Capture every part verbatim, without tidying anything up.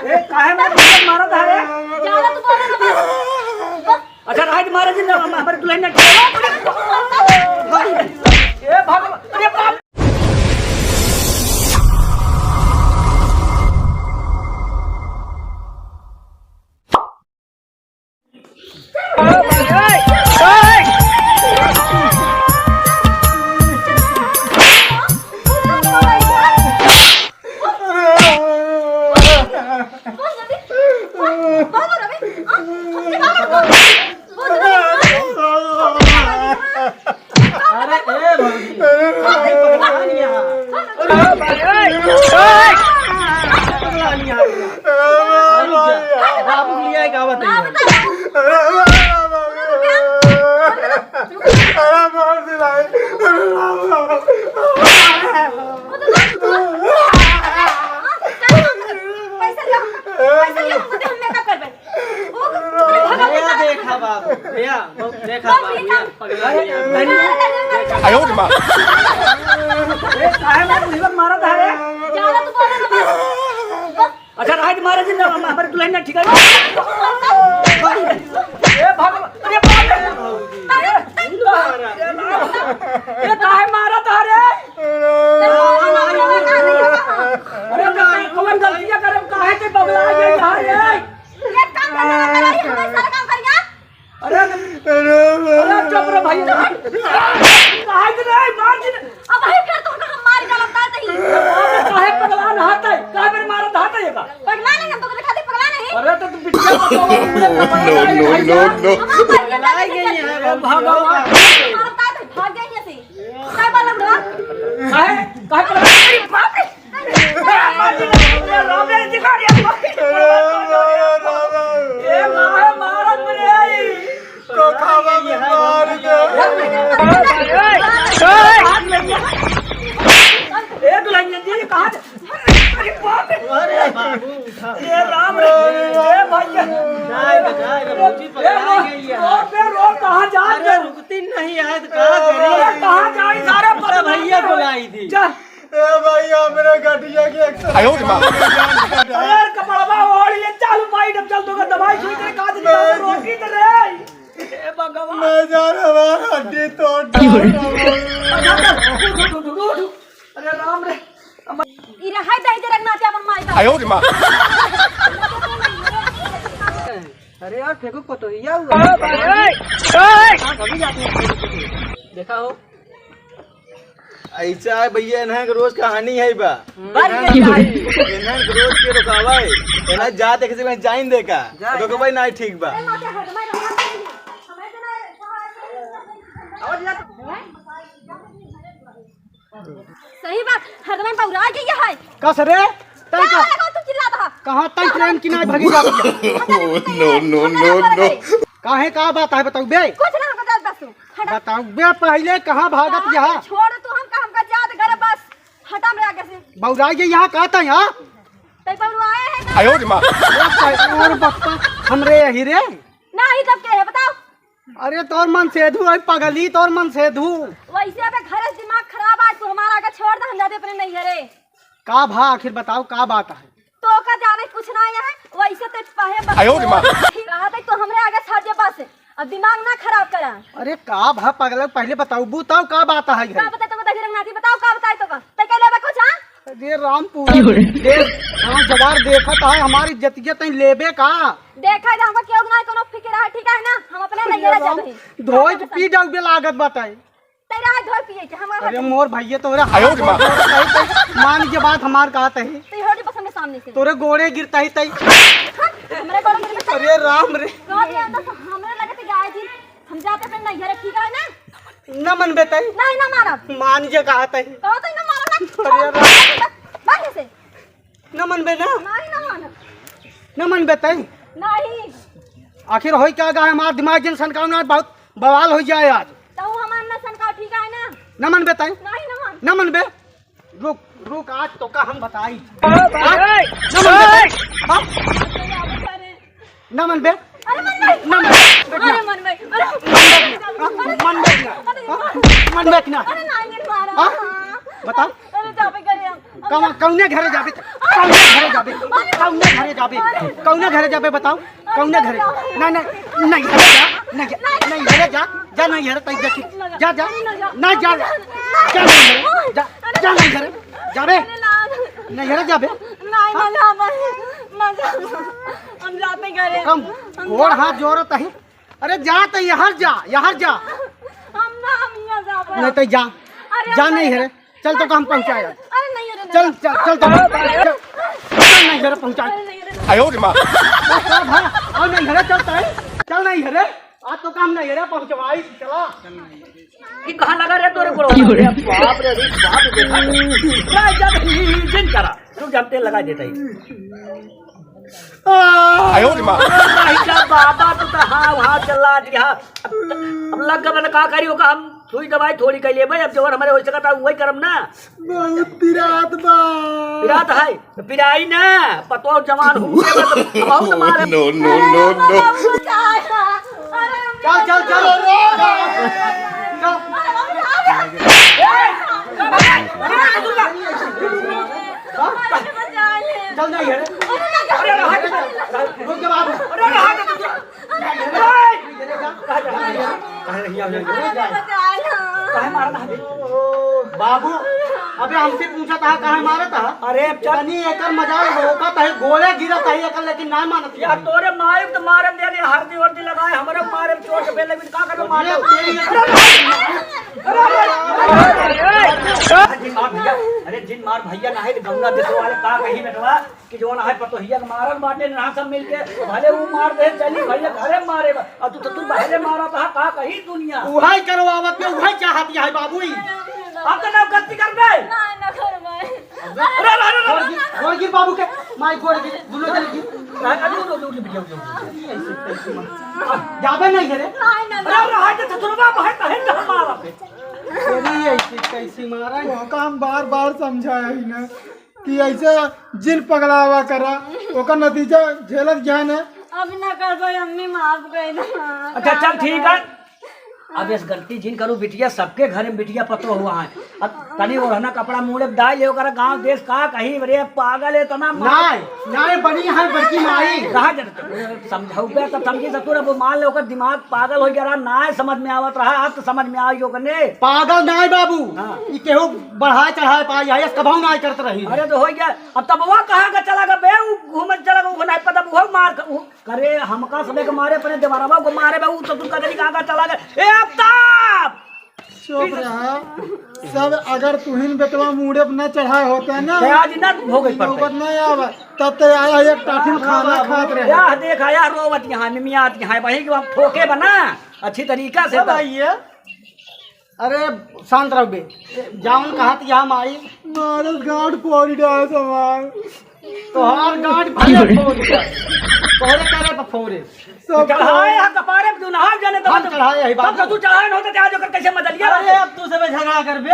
ए, काहे मारत है रे? ज्यादा तू बोले ना बस। बस। अच्छा, राइट मारे जी, ना, हम, हमारे दुल्हन ने ए, भाग, अरे बाप। अरे ए भौजी, अरे पगलानिया। अरे पगलानिया। बाबू लिया एक आवत है। अरे मार दे भाई। अरे बाबू। पैसा लिया, पैसा लिया, हम मेकअप करबे। भैया देखा बाबू, भैया, बहुत देखा बाबू, भैया, पगला गया। आयो रे माँ। ए, काहे मारे, मुझे मारा था रे? ज्यादा तू बोले ना बस। अच्छा, राइट मारे जी, ना, हमारे दुल्हन ने ठीक है। ए, भाग, अरे बाप रे। ए, काहे मारा था रे? अरे, कौन गलतियाँ करे, काहे ते पगला गई है रे? ये काम करने वाला है, हमारे सारा काम करिया। अरे, अरे, चुप रे भैया। काहे के रे, मार दे। अब भाई फिर तो हम मार डालब, बता दही। काहे पगला नहाता है? काहे मेरे मारा नहाता है का? पगला नहीं, हम तो कभी खाते पगला नहीं। अरे, तो तू बिटिया को तो No, no, no, no। हमारे पगला नहीं, पगला नहीं। भगवान। हमारा बता दे, भाग जाइए से। काय बालम रहा? काहे? काहे पर अरे बाप रे! अरे बाप रे! ए, मारे मारत रे आई। तो खावा में मार दे। ए, दुल्हनिया जी, कहाँ जा-, अरे बाप रे! अरे बाबू, उठा। ए, राम रे! ए, भैया! जाए दे, जाए दे, भौजी पकड़ा गई है। रोड पे रोड कहाँ जा अरे, रुकती नहीं है, तो कहाँ अरे, कहाँ जाई सारे अरे, भैया पगला बुलाई थी। जा। ए भाई, हमरे गठिया के एक सौ आयो रे माँ। अरे कपड़वा ओढ़ ले, चालू माई, डब चल, तो दवाई सुई तेरे काज नहीं, रोटी दे रे। ए भगवान। मैं जा रहा हूँ, हड्डी तोड़ डाल रहा हूँ। अरे राम रे। ई रहाई दे जे रंगनाथ अपन माई का। आयो रे माँ। अरे यार, फेंको को तो हिया हुआ। हाँ, अभी जाते हैं। देखा हो। ऐसा है भैया, इन्हें के रोज कहानी है बा। हम्म। इन्हें के रोज के रुकावा है। इन्हें जाते किसी में जाइन देखा। जा, तो जा। भाई नहीं ठीक बा। सही बात, हरदम बौरा गई है। का सरे? तै का का? लगा तू चिल्लात हा? कहाँ तै ट्रेन की नाई भगी जात है? No, no, no, no। काहे, का बात है, बताऊ बे? कुछ ना, हमका जात बस तू। हटा। बताऊ बे, पहले कहाँ भागत हाँ, यहाँ? छोड़ तू, हमका, हमका जात घर बस। हटा मेरे आगे से। बौरा गई यहाँ, का तै यहाँ? तै बौरा आए है ना? आयो रे माँ। और बप्पा, हमरे यही रे। ना ही तब के है, बताओ। अरे तोर मन सेधू है पगली, तोर मन सेधू। वैसे अबे घर से दिमाग खराब है, तू हमारा आगे छोड़ दे, हम जाते अपने नैहरे। का भा आखिर बताओ का बात है? तो का जाने कुछ ना है, वैसे ते पहे बस आयो रे माँ। रहा था तो हमरे आगे छोड़ दे बस, अब दिमाग ना खराब करा। अरे का भा पगला, पहले बताओ, बताओ का बात है का घर? बताए तो बता, रंगनाथी बताओ का बताए तो का? ते का लेबे कुछ, हाँ? अरे राम पूरा देश, हाँ, जवार देखत है, हमारी इज्जतिया तई लेबे का? देखा जा, हमका केहू ना कोनो फिक्र है, ठीक है ना? हम अपने नैहरा जात हई। धोई के पी जाऊ बे लागत बताई। तैरा है धोई पिए के, हम अरे मोर भैया तोरे आयो रे माँ। मान के बात हमार कहत है। तै हट बस हमरे सामने से। तोरे गोड़े गिरता ही तई। हट, हमरे गोड़े गिरता ही। अरे राम रे। कह दिया तो हमरे लगे तो जाए जी। हम जाते अपने नैहरे, ठीक है ना? न मनबे तई? नहीं, ना मानब। मान जे कहत है। कहो तो ना मानब ना। अरे राम। बाहर से। न मनबे ना? नहीं, ना मानब। न मनबे तई? नहीं। आखिर होई का गा है, हमार दिमाग जिन सनकाव ना, बहुत बवाल हो जाए आज। तो हमार ना सनकाव, ठीक है ना? न मनबे तई? नहीं, ना मानब। न मनबे? रुक, रुक, आज तो का हम बताई। हाँ? न मनबे तई? हाँ? अरे, ना मनबे? अरे, मन भाई। ना मनबे। अरे, मन भाई। अरे, मन भाई। हाँ? मन भाई ना। अरे, हाँ? मन भाई ना। अरे, ना, ये मारा। हाँ? बता। अरे, जाबे करे हम। कौन, कौने घरे जाबे? कौने घरे जाबे? कौने घरे जाबे? कौने घरे जाबे बताओ? कौने घरे? ना, ना, नैहरे जा, नैहरे, नैहरे जा, जा नैहरे तई देखी। जा, जा, ना जा, जा नैहरे, जा, जा नैहरे, जाबे? नैहरे जाबे? नहीं, ना जाबे, ना जाबे। हम जाते घरे। कम गोड़ हाथ जोरत ही। अरे जा तो यहाँ जा, यहाँ जा। हम ना, हम यहाँ जा पाए। नहीं तो जा। अरे जा हम नैहरे। चल तो हम पहुँचाए। अरे नहीं, अरे चल, नहीं। चल, चल तो, चल, चल नैहरे पहुँचाए। अरे नहीं, अरे नहीं। आयो रे माँ। चल भाई, आओ नैहरे चलता है। चल नैहरे। आज तो हम नैहरे पहुँचवाई, चला। कि कहाँ लगा रे तोरे गोड़वा? अरे बाप रे, अरे बाप रे, देखा। जा, जा, जा, जा, जा, जा, जा। तू जानते लगा देता ही। आयो रे माँ। अरे भाई साहब, बाबा, तू तो हाव, हाव चला दिया। अब, अब लग गए, मैंने का करी, ओका हम सुई दवाई थोड़ी कर लिए भाई, अब जवन हमारे हो सकता है, वही करम ना। बहुत पिरात बा। पिरात है, तो पिराई ना, पतो जवान हो गए, तो बहुत मारे। No, no, no, no। अरे बाबा, बचाए ना। अरे चल, चल, चल। चल। चल नहीं है रे। अरे, रुक जा बाबू। अरे, काहे मारना है? बाबू, अबे हमसे पूछा था, काहे मारा था? अरे, चल। तनी एकर मजाल रोका था, गोले गिरा था एकर, लेकिन ना मानत। या तोरे मारे तो मारे दे दे, हरदी वर्दी लगाए, हमरे मारे चोट पे लगी, का करबे मारे? अरे, तेरी अरे, अरे, जिन मार भैया, अरे, जिन मार भैया ना है, तो गंगा देशवा वाले का कही बेटवा, कि जौन है पतोहिया के मारल बाटे ना सब मिलके, भले ऊ मार दे, चली भैया घरे मारे बा। अब तू तो तू बहरे मारा था, का कही दुनिया? उहाई करवावत के, उहाई चाहत है बाबू ई। अब तो ना गलती करबे। ना, ना करबे। अरे, अरे, अरे, अरे। गोड़ गिर, गोड़ गिर बाबू के, माई गोड़ गिर, दुनो जने गिर। अरे, अरे, अरे, अरे, अरे, अरे, अरे। जाबे नहीं करे। ना, ना, अरे, ना। अरे, हाथ तो ससुरवा बहन, बहन का मारा पे। अरे, ऐसी कैसी मारा है? तो काम बार बार समझाया ही ना। कि ऐसे जिन पगलावा करा, ओकर नतीजा झेलत जान है। अब ना करबे अम्मी, माफ कर दे। अच्छा, चल ठीक है। अब इस गलती जिन करू बिटिया, सबके घर में बिटिया पतो हुआ है। अब तनी ओढ़ना कपड़ा मूड़े डाल ले, ओकरा गाँव देश का कही, "अरे पागल है, इतना मार।" नाय, नाय बनी है बड़की माई। कहाँ जन समझाऊ बे, तब समझी ससुर, अब मान ले ओकर दिमाग पागल हो गया रहा, नाय समझ में आवत रहा, अब तो समझ में आई ओकने। पागल नाय बाबू, हाँ। ई केहू बढ़ाए चढ़ाए पाई, आई कबहू नाय करत रही। अरे तो हो गया, अब तब वो कहाँ का चला गया बे, उ घूमत चला गया, उ नहीं पता, वो मार क-, उ, करे हमका सबे के मारे, अपने देवरवा को मारे बे, उ तो तू कजरी कहाँ का चला गया। ए आफताब! चुप रहा। सब अगर तुहिन बेटवा मूड़े पर न चढ़ाए होते ना, तो आज ना भोगे पड़ते। नौबत ना आवे, तब तो आया एक टाफिन खाना खात रहे। या देख, आया रोवत यहाँ, निमियात यहाँ, वही के हम ठोके बना अच्छी तरीका से। सब तो आइए। अरे शांत रहो बे। जाउन कहत यहाँ माई। मारस गांठ फोड़ डाल समान। तोहार गांठ भले फोड़ दे। तोहरे करे पर फोड़े। सब चढ़ाए है कपारे पे, तू नहा जाने तब हम तो, चढ़ाए है तब तो बाबू। तू चढ़ाए न होते, आज ओकर कैसे मदलिया अरे रहते? अब तू सबे झगड़ा करबे।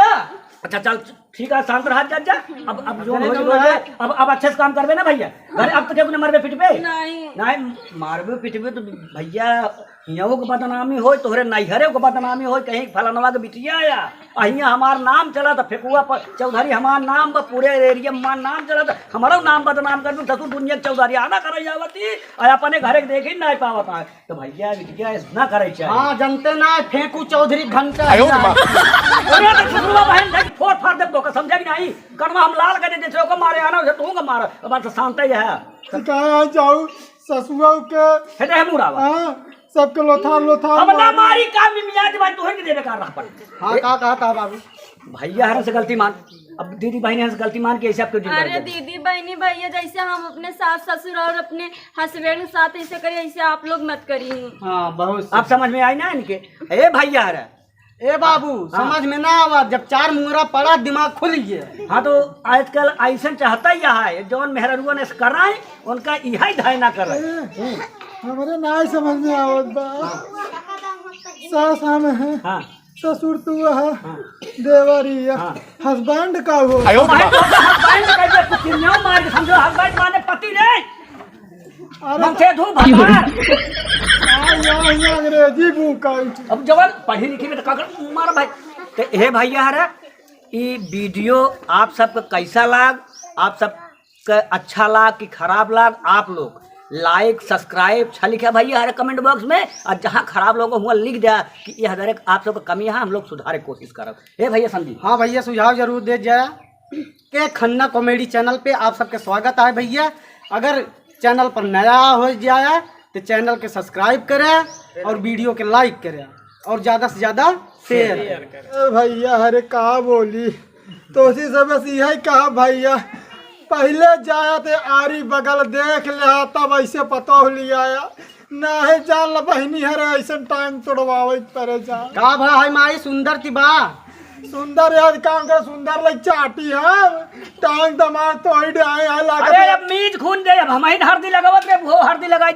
अच्छा चल ठीक है, शांत रहा जा, जा। अब, अब जो अरे हो, जो जो हो है। जाए, अब, अब अच्छे से काम करबे ना भैया। घर अब तो केहू न मरबे पिटबे। नहीं। नहीं, मारबे पिटबे तो भैया हियाँ के बदनामी होई, तोहरे नैहरे के बदनामी होई, कहीं फलानवा के बिटिया आया, आ हियाँ हमार नाम चला त फेकुआ पर चौधरी हमार नाम बा, पूरे एरिया में हमार नाम चला त हमारो नाम बदनाम कर दू, ससुर दुनिया के चौधरी आना करे जावती, आ अपने घरे के देखे नहीं पावत है। तो भैया बिटिया ऐसा ना करे चाहिए। हाँ, जनते ना है, फेंकू चौधरी घंटा आयो रे माँ। अरे तो ससुरवा बहन देख फोड़ फाड़ दे तो समझे कि नहीं? कनवा हम लाल कर दे, जैसे ओकर मारे आना, उसे तू का मार। अब तो शांत ही है। तो कहाँ जाऊ? ससुआ के हे दे मुड़ावा। हाँ, सबके लोथार, लोथार अब ना मारी। मारी का मियाँ जी भाई, तोहे के देवे का रह पर। हाँ, ए? का, का, का बाबू? भैया हरन से गलती मान, अब दीदी बहनी हरन से गलती मान के ऐसे आप क्यों जिंदा अरे रह गए? दीदी, बहनी, भैया, जैसे हम अपने सास, ससुर और अपने husband के साथ ऐसे करिए, ऐसे आप लोग मत करिए। हाँ, बहुत सही। आप समझ में आई ना इनके? ए भैया हरे, ए बाबू, हाँ। समझ में ना आवा, जब चार मुंगरा पड़ा, दिमाग खुल गया। हाँ, तो आजकल ऐसन चाहता ही है, जौन मेहररुआ ने कराए, उनका इहे धाय ना करे। ए, हमरे ना समझ में आवत बा। हाँ। सास हम है, हाँ। ससुर तू है, हाँ। देवरी है, हाँ। Husband का हो? आयो भाई, तो husband कैसे कुछ नहीं मार के समझो, husband माने पति रे। अरे मन से धू भगवान। आ, या, या अंग्रेजी book आई। अब जवन पढ़ी लिखी में तो का कर मार भाई। तो हे भैया हरे, ई video आप सबके कैसा लाग, आप सब के अच्छा लाग कि खराब लाग, आप लोग लाइक, सब्सक्राइब छा लिखा भैया हरे कमेंट बॉक्स में, और जहाँ खराब लोग हुआ लिख दिया कि ये हमारे आप लोग का कमी है, हम लोग सुधारे कोशिश करब। हे भैया संदीप। हाँ भैया, सुझाव जरूर दे जाया के खन्ना कॉमेडी चैनल पे आप सबके स्वागत है भैया। अगर चैनल पर नया हो जाया तो चैनल के सब्सक्राइब करे और वीडियो के लाइक करे और ज्यादा से ज्यादा शेयर करे। ए भैया, अरे का बोली, तोसी से बस यही कहा भैया, पहले जाया ते आरी बगल देख ले, तब ऐसे पतोह लियाया। नाहीं जान ल बहिनी हरे, ऐसन टांग तोड़वावे परे जा। का भा है माई, सुंदर ती बा? सुंदर यार काम कर, सुंदर लग चाटी है, टांग दमाग तोड़ आए हैं लागत अरे है। अब मीत खून दे, अब हम ही हरदी लगावत रे, वो हरदी लगाई।